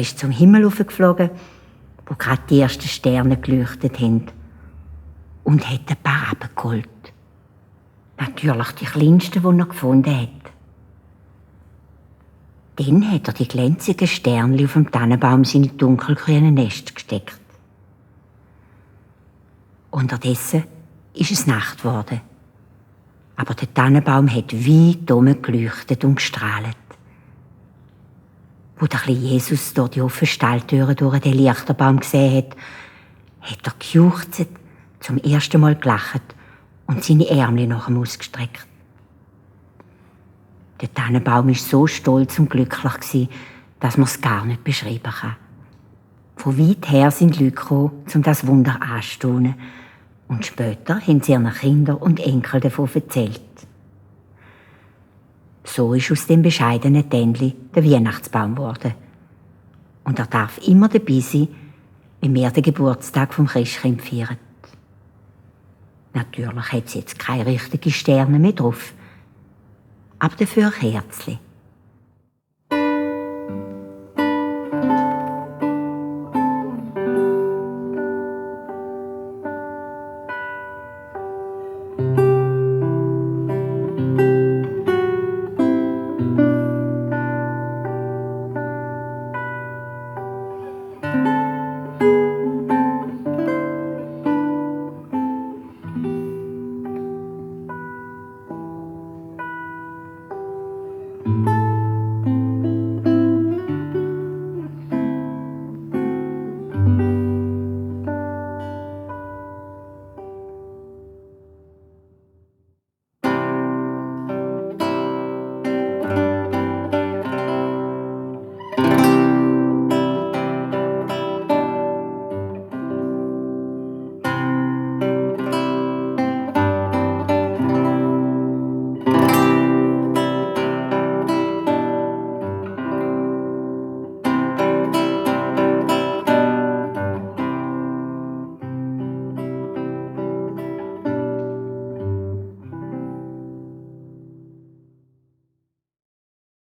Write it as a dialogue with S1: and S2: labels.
S1: ist zum Himmel aufgeflogen, wo gerade die ersten Sterne geleuchtet haben, und hat ein paar abgeholt. Natürlich die kleinsten, die er gefunden hat. Dann hat er die glänzigen Sternchen auf dem Tannenbaum seine dunkelgrünen Nest gesteckt. Unterdessen ist es Nacht geworden. Aber der Tannenbaum hat weit oben geleuchtet und gestrahlt. Wo der kleine Jesus durch die offene Stalltüre durch den Lichterbaum gesehen hat er gejuchzt, zum ersten Mal gelacht und seine Ärmel nach ihm ausgestreckt. Der Tannenbaum war so stolz und glücklich, dass man es gar nicht beschreiben kann. Von weit her sind Leute gekommen, um das Wunder anzustaunen. Und später haben sie ihren Kindern und Enkeln davon erzählt. So ist aus dem bescheidenen Tändli der Weihnachtsbaum geworden. Und er darf immer dabei sein, wenn wir den Geburtstag vom Christkind feiern. Natürlich hat es jetzt keine richtigen Sterne mehr drauf, aber dafür Kerzchen.